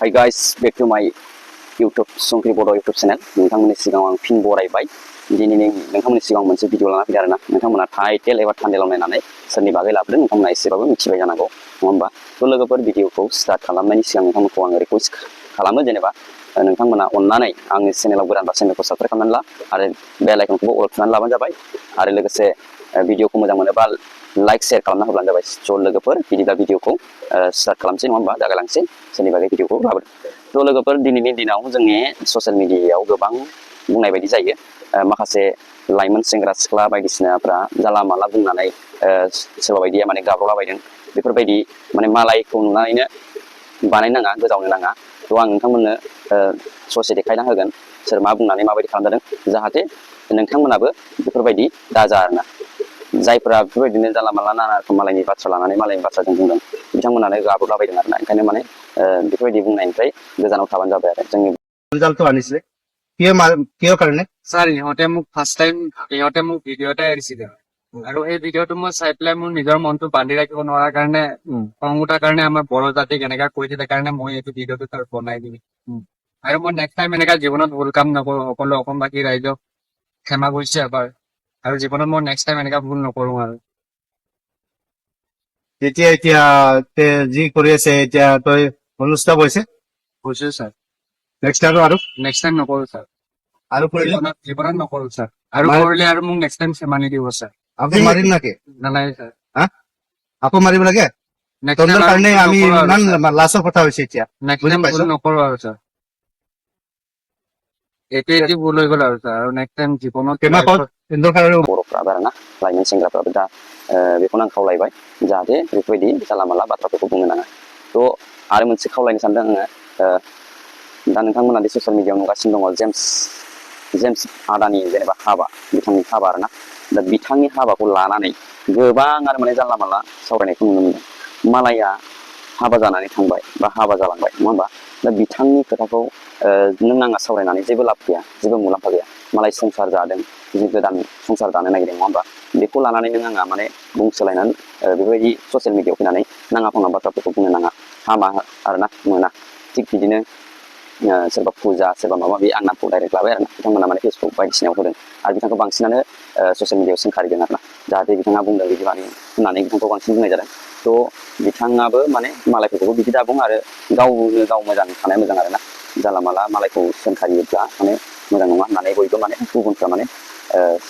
Hi guys, back to my YouTube Songkri Bodo YouTube channel. नोंथांमोननि सिगाङाव आं फिन बरायबाय। दिनै नोंथांमोननि सिगाङाव मोनसे भिडिअ लाना फैदों आरोना। नोंथांमोना टाइटेल एबा थाम्बनेलाव नायनानै सोरनि बागै लाबोदों नोंथांमोना एसेबाबो मिथिबाय जानांगौ नङा होमबा? थ' लोगोफोर भिडिअखौ स्टार्ट खालामनायनि सिगां नोंथांमोनखौ आं रिक्वेस्ट खालामो जेनेबा नोंथांमोना अननानै आंनि चेनेलाव गोदानबा चेनेलखौ साबस्क्राइब खालामनानै ला आरो बेल आइकनखौबो अल थुनानै लाबानो जाबाय आरो लोगोसे भिडिअखौ मोजां मोनोबा लाइक शेयार खालामना होब्लानो जाबाय। स' लोगोफोर बिदिब्ला भिडिअखौ स्टार्ट खालामसै नङा होमबा? जागायलांसै सोरनि बागै भिडिअखौ लाबोदों। थ' लोगोफोर दिनैनि दिनाव जोंनि ससियेल मिडियायाव गोबां बुंनाय बायदि जायो माखासे लाइमोन सेंग्रा सिख्ला बायदिसिनाफ्रा जानला माला बुंनानै सोरबा बायदिया माने गाब्र'लाबायदों बेफोरबायदि माने मालायखौ नुनानैनो बानायनाङा गोजावनो नाङा। थ' आं नोंथांमोननो ससे देखायना होगोन सोर मा बुंनानै माबायदि खालामजादों जाहाथे नोंथांमोनाबो बेफोरबायदि दाजा आरोना। जायफोरा बेफोरबायदिनो जानला माला नाना रोखोम मालायनि बाथ्रा लानानै मालायनि बाथ्राजों बुंदों बिथांमोनानो गाब्र'लाबायदं आरोना। ओंखायनो माने बेफोरबायदि बुंनायनिफ्राय गोजानाव थाबानो जाबाय आरो जोंनि ৰিজাল্টটো আনিছিলে কিহৰ কাৰণে স্যাৰ ইহঁতে মোক ফাৰ্ষ্ট টাইম ইহঁতে মোক ভিডিঅ' এটা এৰিছিলে আৰু এই ভিডিঅ'টো মই চাই পেলাই মোৰ নিজৰ মনটো বান্ধি ৰাখিব নোৱাৰাৰ কাৰণে খং উঠাৰ কাৰণে আমাৰ বড়ো জাতিক এনেকা কৈ দিলে কাৰণে মই এইটো ভিডিঅ'টো তাৰ বনাই দিলোঁ আৰু মই নেক্সট টাইম এনেকা জীৱনত ভুল কাম নকৰোঁ। সকলো অসমবাসী ৰাইজক ক্ষমা কৰিছে এবাৰ আৰু জীৱনত মই নেক্সট টাইম এনেকা ভুল নকৰোঁ আৰু এতিয়া যি কৰি আছে এতিয়া তই অনুষ্ঠিত হৈছে কৈছোঁ স্যাৰ নেক্সট আৰু নেক্সট টাইম নকৰোঁ স্যাৰ আৰু কৰিলে জীৱনত নকৰোঁ স্যাৰ আৰু কৰিলে আৰু মোক নেক্সট টাইম ক্ষমা নিদিব স্যাৰ। আকৌ মাৰিম নাকি নালাগে স্যাৰ আকৌ মাৰিব লাগে তহঁতৰ কাৰণে আমি ইমান লাজৰ কথা হৈছে এতিয়া নেক্সট বুজি টাইম পাইছ ভুল নকৰোঁ আৰু স্যাৰ এটি ভুল হৈ গ'ল আৰু স্যাৰ আৰু নেক্সট টাইম জীৱনত बर'फ्राबो आरोना लाइमोन सेंग्राफ्राबो दा बेखौनो आं खावलायबाय जाहाथे बेफोरबायदि जानला माला बाथ्राफोरखौ बुंनो नाङा। थ' आरो मोनसे खावलायनो सानदों आङो दा नोंथांमोना दि ससियेल मिडियायाव नुगासिनो दङ जेम्स आदानि जेनेबा हाबा बिथांनि हाबा आरोना। दा बिथांनि हाबाखौ लानानै गोबाङानो माने जानला माला सावरायनायखौ नुनो मोनदों। मालाया हाबा जानानै थांबाय बा हाबा जालांबाय नङा होमबा? दा बिथांनि खोथाखौ नों आंहा सावरायनानै जेबो लाब गैया जेबो मुलाम्फा गैया। मालाय संसार जादों गोदान संसार दानो नागिरदों नङा होमबा? बेखौ लानानै नों आंहा माने बुंसोलायनानै बेबायदि ससियेल मिडियायाव फैनानै नाङा फाङा बाथ्राफोरखौ बुंनो नाङा हामा आरोना मोना। थिग बिदिनो सोरबा फुजा सोरबा माबा माबि आं नामखौ डाइरेक्ट लाबाय आरोना बिथांमोना माने फेसबुक बायदिसिनायाव होदों आरो बिथांखौ बांसिनानो ससियेल मिडियायाव सोंखारिदों आरोना जाहाथे बिथाङा बुंदों बिदि माने होननानै बिथांखौ बांसिन बुंनाय जादों। थ' बिथाङाबो माने मालायफोरखौबो बिदि दाबुं आरो गावनो गाव मोजां थानाया मोजां आरोना। जानला माला मालायखौ सोंखारियोब्ला माने मोजां नङा होननानै बयबो माने गुबुनफ्रा माने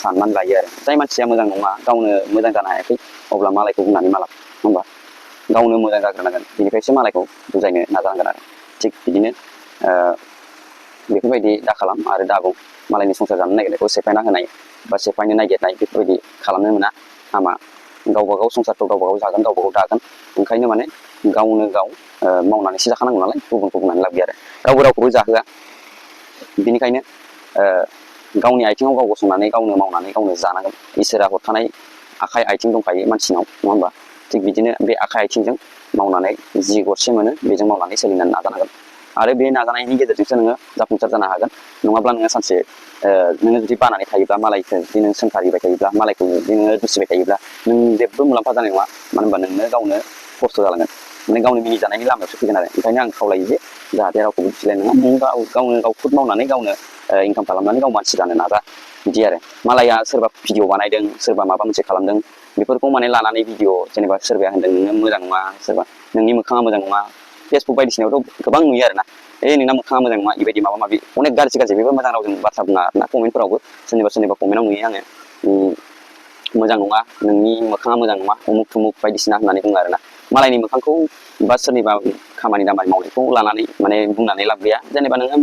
साननानै लायो आरो जाय मानसिया मोजां नङा गावनो मोजां जानो हायाखै अब्ला मालायखौ बुंनानै मा लाब नङा होमबा? गावनो मोजां जाग्रोनांगोन बेनिफ्रायसो मालायखौ बुजायनो नाजानांगोन आरो थिग बिदिनो बेफोरबायदि दा खालाम आरो दाबुं मालायनि संसार जानो नागिरनायखौ सेफायना होनाय बा सेफायनो नागिरनाय बेफोरबायदि खालामनो मोना हामा। गावबा गाव संसारखौ गावबा गाव जागोन गावबा गाव दागोन ओंखायनो माने गावनो गाव मावनानैसो जाखानांगौ नालाय गुबुनखौ बुंनानै लाब गैया आरो रावबो रावखौबो जाहोआ। बिनिखायनो गावनि आथिङाव गाव गसंनानै गावनो मावनानै गावनो जानांगोन। इसोरा हरखानाय आखाइ आथिं दंखायो मानसिनाव नङा होमबा? थिग बिदिनो बे आखाइ आथिंजों मावनानै जि गरसे मोनो बेजों मावनानै सोलिनानै नाजानांगोन आरो बे नाजानायनि गेजेरजोंसो नोङो जाफुंसार जानो हागोन। नङाब्ला नोङो सानसे नोङो जुदि बानानै थायोब्ला मालायखौ जुदि नों सोंखारिबाय थायोब्ला मालायखौ जुदि नोङो दुसिबाय थायोब्ला नों जेबो मुलाम्फा जानाय नङा। मानो होनबा नोंनो गावनो खस्थ' जालांगोन माने गावनि मिनिजानायनि लामायावसो फैगोन आरो। ओंखायनो आं खावलायो जे जाहाथे रावखौबो दुसिलाय नङा नों गावनो गाव खुद मावनानै गावनो इनकाम खालामनानै गाव मानसि जानो नाजा बिदि आरो। मालाया सोरबा भिडिअ बानायदों सोरबा माबा मोनसे खालामदों बेफोरखौ माने लानानै भिडिअ जेनेबा सोरबाया होनदों नोङो मोजां नङा सोरबा नोंनि मोखाङा मोजां नङा फेसबुक बायदिसिनायावथ' गोबां नुयो आरोना नोंना मोखाङा मोजां नङा बेबायदि माबा माबि अनेक गाज्रि बेबो मोजां रावजों बाथ्रा बुङा आरोना कमेन्टफोरावबो सोरनिबा कमेन्टआव नुयो आङो मोजां नङा नोंनि मोखाङा मोजां नङा उमुक थुमुक बायदिसिना होननानै बुङो आरोना। मालायनि मोखांखौ बा सोरनिबा खामानि दामानि मावनायखौ लानानै माने बुंनानै लाब गैया। जेनेबा नोङो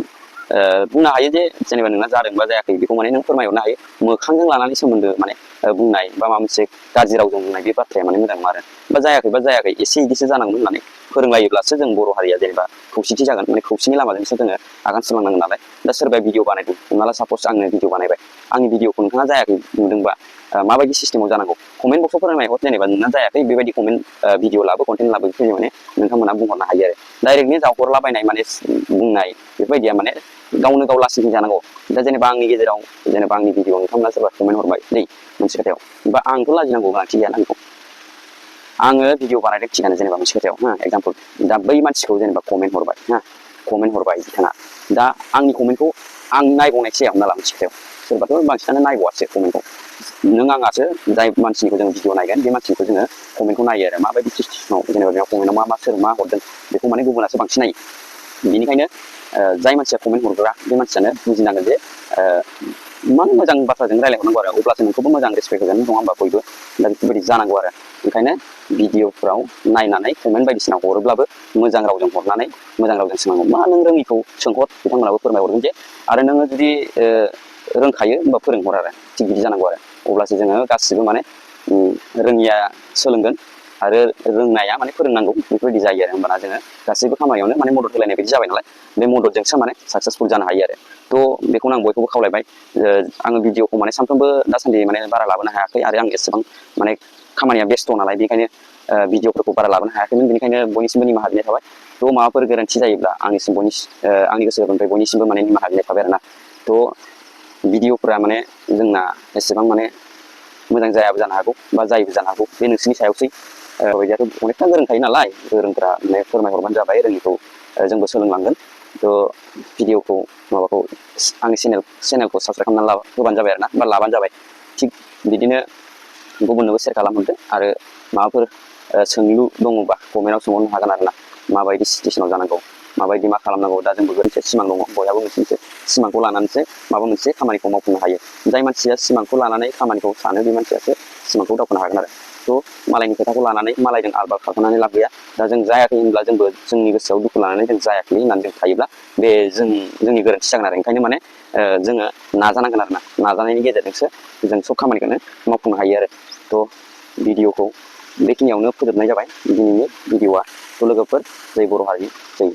बुंनो हायो जे जेनेबा नोंना जादों बा जायाखै बेखौ माने नों फोरमायहरनो हायो। मोखांजों लानानै सोमोन्दो माने बुंनाय बा माबा मोनसे गाज्रि रावजों बुंनाय बे बाथ्राया माने मोजां नङा आरो। बा जायाखै एसे इदिसो जानांगौ होननानै फोरोंलायोब्लासो जों बर' हारिया जेनेबा खौसेथि जागोन माने खौसेनि लामाजोंसो जोङो आगान सुरलांनांगोन नालाय। दा सोरबाया भिडिअ बानायदों हमना ला सापस आंनो भिडिअ बानायबाय आंनि भिडिअखौ नोंथाङा जायाखै नुदोंबा माबायदि सिस्टेमाव जानांगौ कमेन्ट बक्सआव फोरमायहर जेनेबा नोंना जायाखै बेबायदि कमेन्ट भिडिअ लाबो कन्टेन्ट लाबो बेफोरबायदि माने नोंथांमोना बुंहरनो हायो आरो। डाइरेक्टलि जावहरलाबायनाय माने बुंनाय बेफोरबायदिया माने गावनो गाव लासिं जानांगौ। दा जेनेबा आंनि गेजेराव जेनेबा आंनि भिडिअ नोंथांमोना सोरबा कमेन्ट हरबाय नै मोनसे खोथायाव बा आंथ' लाजिनांगौ गोनांथि गैया आंखौ आङो भिडिअ बानायदों थिगानो जेनेबा मोनसे खोथायाव एगजाम्पल दा बै मानसिखौ जेनेबा कमेन्ट हरबाय कमेन्ट हरबाय बिथाङा दा आंनि कमेन्टखौ आं नायबावनायसै हमना ला मोनसे खोथायाव सोरबाथ' बांसिनानो नायबावासो कमेन्टखौ नों आंहासो जाय मानसिनिखौ जों भिडिअ नायगोन बे मानसिनिखौ जोङो कमेन्टखौ नायो आरो माबायदि सिस्टेमाव जेनेबा बेयाव कमेन्टआव मा सोर मा हरदों बेखौ माने गुबुनासो बांसिन नायो बेनिखायनो जाय मानसिया कमेन्ट हरग्रा बे मानसियानो बुजिनांगोन जे इमान मोजां बाथ्राजों रायलायहरनांगौ आरो अब्लासो नोंखौबो मोजां रेसपेक्ट होगोन नङा होमबा बयबो दा बेफोरबायदि जानांगौ आरो ओंखायनो भिडिअफ्राव नायनानै कमेन्ट बायदिसिना हरोब्लाबो मोजां रावजों हरनानै मोजां रावजों सोंनांगौ मा नों रोङिखौ सोंहर बिथांमोनाबो फोरमायहरगोन जे आरो नोङो जुदि रोंखायो होमबा फोरोंहर आरो थिग बिदि जानांगौ आरो अब्लासो जोङो गासिबो माने रोङिया सोलोंगोन आरो रोंनाया माने फोरोंनांगौ बेफोरबायदि जायो आरो होमबाना जोङो गासैबो खामानियावनो माने मदद होलायनाय बायदि जाबाय नालाय बे मददजोंसो माने साक्सेसफुल जानो हायो आरो थ' बेखौनो आं बयखौबो खावलायबाय आङो भिडिअखौ माने सानफ्रोमबो दासान्दि माने बारा लाबोनो हायाखै आरो आं एसेबां माने खामानिया बेस्थ' नालाय बेनिखायनो भिडिअफोरखौ बारा लाबोनो हायाखैमोन बेनिखायनो बयनिसिमबो निमाहा बिनाय थाबाय थ' माबाफोर गोरोन्थि जायोब्ला आंनि गोसो गोरबोनिफ्राय बयनिसिमबो माने निमाहा बिनाय थाबाय आरोना थ' भिडिअफोरा माने जोंना एसेबां माने मोजां जायाबो जानो हागौ बा जायोबो जानो हागौ बे नोंसोरनि सायावसै बायदियाथ' अनेकथा गोरों थायो नालाय गोरोंफ्रा माने फोरमायहरबानो जाबाय रोङिखौ जोंबो सोलोंलांगोन थ' भिडिअखौ माबाखौ आंनि चेनेलखौ साबसक्राइब खालामनानै होबानो जाबाय आरोना बा लाबानो जाबाय थिग बिदिनो गुबुननोबो सेयार खालामहरदो आरो माबाफोर सोंलु दङबा कमेन्टआव सोंहरनो हागोन आरोना माबायदि सिचुवेसनाव जानांगौ माबायदि मा खालामनांगौ दा जोंबो मोनसे सिमां दङ बयहाबो मोनसे सिमांखौ लानानैसो माबा मोनसे खामानिखौ मावफुंनो हायो जाय मानसिया सिमांखौ लानानै खामानिखौ सानो बे मानसियासो सिमांखौ दावखोनो हागोन आरो थ' मालायनि खोथाखौ लानानै मालायजों आलबाल खालामनानै लाब गैया दा जों जायाखै होनब्ला जोंबो जोंनि गोसोआव दुखु लानानै जों जायाखै होननानै जों थायोब्ला बे जोंनि गोरोन्थि जागोन आरो ओंखायनो माने जोङो नाजानांगोन आरोना नाजानायनि गेजेरजोंसो जों सब खामानिखौनो मावफुंनो हायो आरो थ' भिडिअखौ बेखिनियावनो फोजोबनाय जाबाय दिनैनि भिडिअआ थ' लोगोफोर जै बर' हारि जै